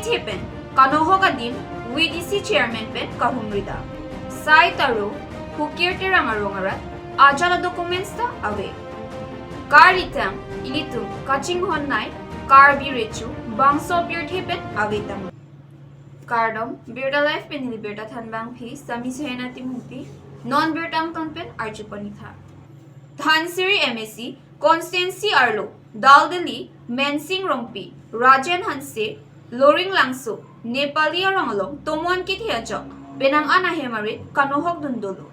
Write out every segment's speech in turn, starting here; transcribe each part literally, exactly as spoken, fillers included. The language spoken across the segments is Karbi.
Kethe pen kanohok adim V D C chairman pen kahumri dam. Sai Taro, Phukir Terang arong arat ajat a-documents ta ave. Karlitang ilitum kachinghon nei Karbi Recho bangso pirthe pen ave tang. Kardom, Birta Live pen neli birta thanbangpi Sami Sehena Timungpi, non birta angton pen arju pon-ik tha. Dhansiri M A C constituency arlo Daldali, Mensing Rongpi, Rajen Hanse, Loring Langso, Nepali arong along tomon kethe ajok penang an ahem arit kanohok dun dolo.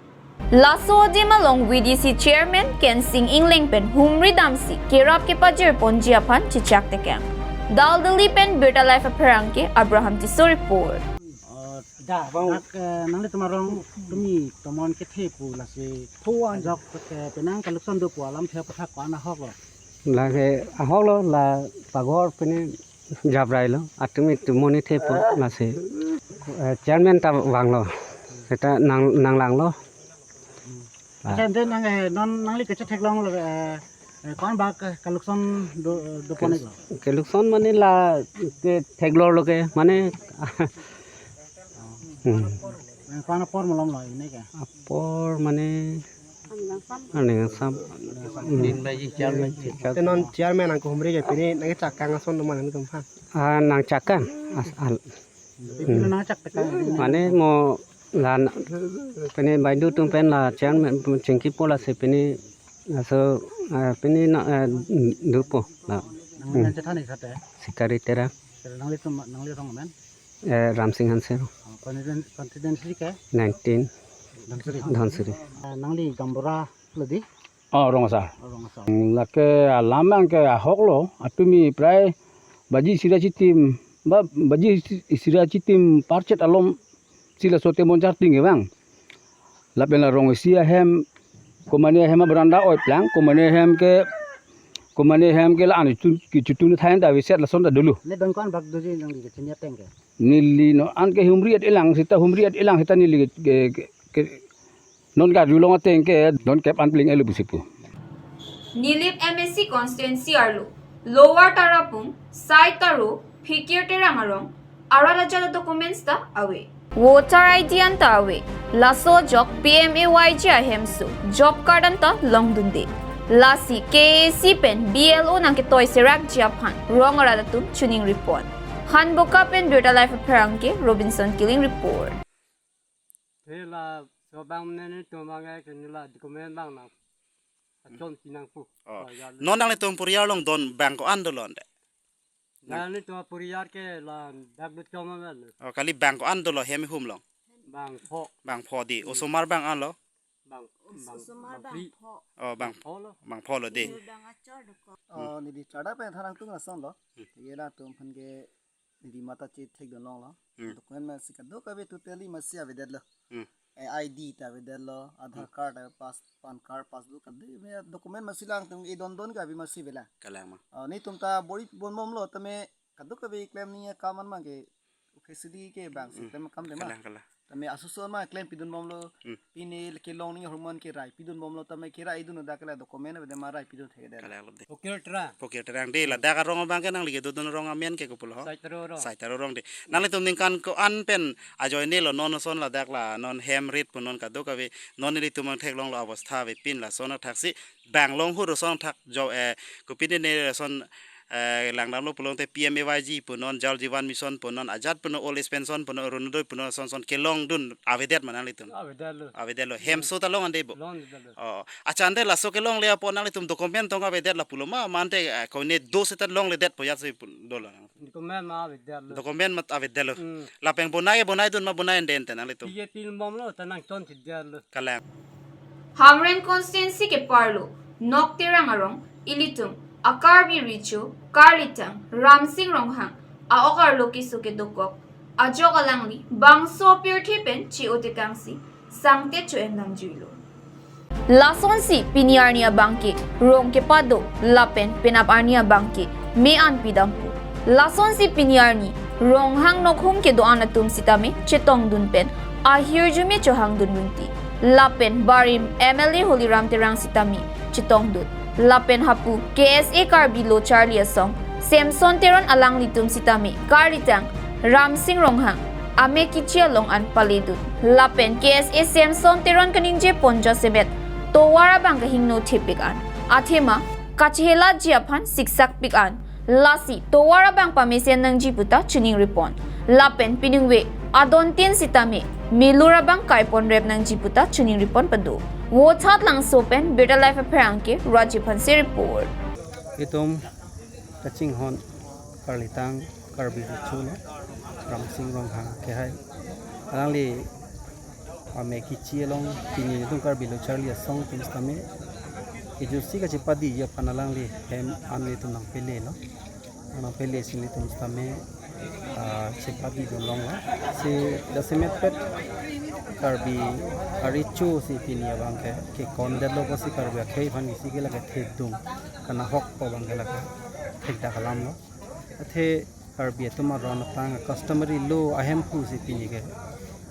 Laso adim along V D C chairman Kensing Engleng pen humri damsi kerap kepajir ponji aphan chechak tekang. Daldali pen Birta Live apherangke Abraham Tisso report. Oh, dak, eh, nanglitum arong tumi tomon kethe pu lasi ajok ke penang kalukson do pu alamthe aphuthak ko-an ahok lo? Lake ahok lo, la paghor pine jabrai lo, atumi tomon kethe pu lasi, eh, chairman ta vanglo, seta nang, nanglang lo. Accha, ante nang, eh, non nangli kachetheklong lo, eh, eh, ko-an bak, eh, kalukson do, dopon-ik lo? Kalukson mane la ke theklor lo ke, mane, hmm. Eh, ko-an apor malom lo ini ke? Apor mane, aning asam. Hmm. Din baji chairman. Te non chairman nangkehumri ke pine nangkechak kang ason do ma nangtum aphan? Ah, nangchak kang. As-, al-, Pine nangchak tekang. Mane mo la na-, pine baidu atum pen la chairman chingki pu lasi pine laso, eh, pine na, eh, dupo la. Nang, hmm, men chethan-ik sate? Sikari Terang. Tere nanglitum, nangli rong men? Eh, Ramsing Hanse. Oh, constituen-, constituency ke? Nineteen. Dhansiri. Dhansiri. Eh, nangli gaonbura lo di? Oh, rong asar. Oh, rong asar. Hmm, lake alam abang ke ahok lo, atumi prai baji isi ra chitim, ba, baji isi ra chitim parchet alom si laso tomon charting ke bang. Lapen la rong isi ahem, komane ahem a-veranda oiplang, komane ahem ke, komane ahem ke la-an chun, kechutun thain ta aveset lason ta dolo. Ne don ko-an bak doji nangli kechini ateng ke? Neli non an ke humri et-elang seta, humri et-elang seta neli ke, ke, ke, non karjulong ateng ke don kep an pling elo pusi pu. Nilip M A C constituency arlo Lower Tarapung, Sai Taro, Phukir Terang arong arat ajat a-documents ta ave. Voter I D an ta ave. Laso ajok P M A Y G ahemso job card an ta longdunde. Lasi K A C pen B L O nangketoi serakji aphan rong arat atum choningri pon. Hanboka pen Birta Live apherangke Robinson Killing report. He laso abang nelitum abang ke neli la document abang nang achon pinang pu. Oh. Oh, ya, non nanglitum poriyar along don bang ko-an dolo ante? Nanglitum poriyar ke la dak do chom abang lo. Oh, kali bang ko-an dolo hem ihum along? Bang pho. Bang pho di. Hmm. Osomar bang an lo? Bang, bang, osomar bang bang phli. Pho. Oh, bang, bang pho lo. Bang pho lo di. Hmm. Bang achor dokok. Oh, neli charda pen thanang tung ason lo. Hmm. Ye latum aphan ke neli mata chethekdun longlo. Hmm. Document masi kadokave totally masi avedetlo. Hmm. Eh, I D ta avedetlo, Aadhaar, hmm, card, eh, pass, PAN card, passbook, kadokave document masi lang tung e don don kave masi avelang. Kalang ma. Ah, nelitum ta bor-i pon bomlo tame kadokave klem ni akam an abang ke facility ke bang si, hmm, klem akam de ma. Kalang, kalang. Tame asoso ma klem pidun bomlo, hmm, pine kelong ni hormon kerai pidun bomlo, tame kerai dun dak la document avedet ma rai pidun thekdet. Kalang lo de. Phukir Terang. Phukir Terang de, ladak arong abang ke nangli kedodun arong amen ke kopilo ho? Sai Taro arong. Sai Taro arong de. Nanglitum ningkan ko-an pen ajoine lo non ason ladak la non hem rit pu non kadokave non nelitum nangtheklonglo abostha avepin lason athaksi bang long hur ason athak jo, eh, kopine ne ason, eh, langdamlo pulote P M A Y G pu non, Jal Jeevan Mission pu non, ajat pu non, old age pension pu non, Orunodoi pu non, ason son kelongdun avedet ma nanglitum? Avedetlo. Avedetlo. Hemso ta long ande bo? Longdetlo. Oh, accha, ante laso kelongle apot nanglitum document tong avedet la pulo ma, mante, eh, koine do seta longledetpo ajat si pu dolo? Document ma avedetlo. Document ma avedetlo. Hmm. Lapen bonai, bonaidun ma bonai ande ante nanglitum? P F P bomlo, ta nangchon thekdetlo. Kalang. Hamren constituency keparlo Nok Terang arong ilitum a-Karbi Recho Karlitang Ramsing Ronghang a-ok arlo keso kedokok ajok alangli bangso apirthe pen che-o tekangsi sangte cho-en damjuilo. Lasonsi pini arni abangke rong kepado lapen penap arni abangke me-an pidampo. Lasonsi pini arni Ronghang nokhum kedo-an atum sitame chetongdun pen ahirjume chohangdun rinti. Lapen barim M L A Holiram Terang sitame chetongdun. Lapen hapu K S A Karbi Lo Charli Asong Samson Teron alanglitum sitame Karlitang Ramsing Ronghang amek kechi along an paledun. Lapen K S A C M Son Teron kaningje pon jasemet tovar abang kahingno thepik an, athema kachehelatji aphan siksak pik an, lasi tovar abang pamesen nangji puta chiningri pon. Lapen piningve adontin sitame melur abang kai pon rep nangji puta chiningri pon pado. Vothatlangso pen Birta Live apherangke Rajiv Hanse report. Itum kachinghon karlitang Karbi Richo lo, Ramsing Ronghang kehai. Alangli amek kechi along pini nelitum Karbi Lo Charli Asong atum sitame kejutsi kachepadi aphan alangli hem an nelitum nangpele lo. Nangpele si nelitum sitame, ah, chepadidun longlo. Si jasemet pet Karbi aricho si pini abang ke kekondetlo, pusi Karbi akhei aphan isi ke lake thedung kanahok pu abang ke lake thekdak alam lo. Athe Karbi atum aron atang customary law ahemphu si pini ke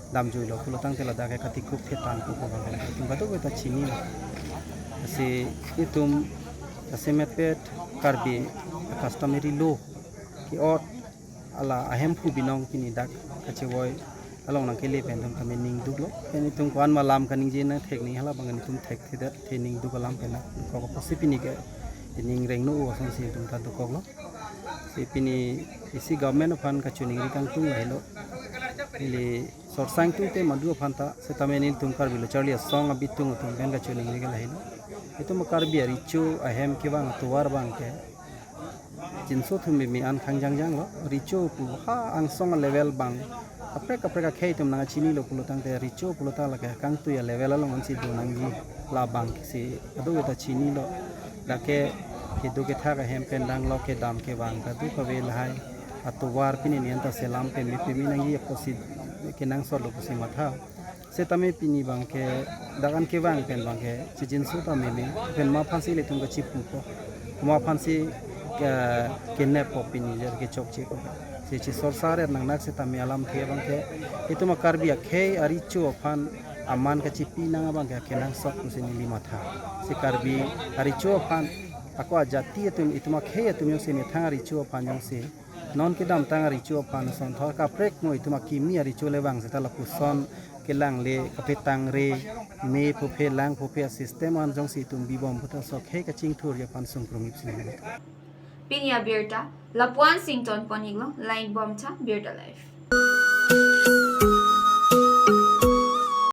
damjuilo pulo tangte ladak ke katikup thetan pu abang ke lake itum kadokave ta chinilo. Si itum jasemet pet Karbi customary law ke-ot ala ahemphu binong pini dak kachevoi along nangkele pen itum tame ning duklo. Pen itum ko-an ma lam kaningje nangthek nangji, hala abang itum thekthedet, the ning duk alam pen nangkok pusi pini ke ning rengno asonsi itum ta dokoklo. Si pini isi government aphan kachiningri kangtung lahelo. Ili sorsang tungte madu aphan ta, setame nelitum Karbi Lo Charli Asong abitung atum pen kachiningri ke lahelo. Itum Karbi aricho ahem kevang atovar abang ke jinso thum meme an khang jangjang lo. Richo pu ha angsong level abang kaprek kaprek akhei atum nangchinilo pulo tangte richo pulo ta lake kangtui alevel along ansi do nangji, labang si kadokave ta chinilo. Lake kedo kethak ahem pen dang lo, kedam kevang kadokave lahai atovar pini nian ta selam peme peme nangji apotsi kenangsotlo pusi matha. Setame pini abang ke dak an kevang pen abang ke chijinso ta meme, pen ma aphansi ilitum kachipupo, ma aphansi ke, keneppo pini jer kechokchepo. Si chisorsa ret nangnak setame alamthe abang ke itum Karbi akhei aricho aphan aman kachipi nang abang ke kenangsot pusi neli matha. Si Karbi aricho aphan ako ajati atum, itum akhei atum jongsi methang aricho aphan jongsi non kedamtang aricho aphan asonthot kaprek mo itum akimi aricho le vang seta lapuson kelang le kapetang re me phuphe lang phuphe asystem an jongsi itum bibom puta sok he kachingthurji aphan sungkrungip sini. Pini abirta lapu-an sington pon-iklo, langdun bomtha Birta Live.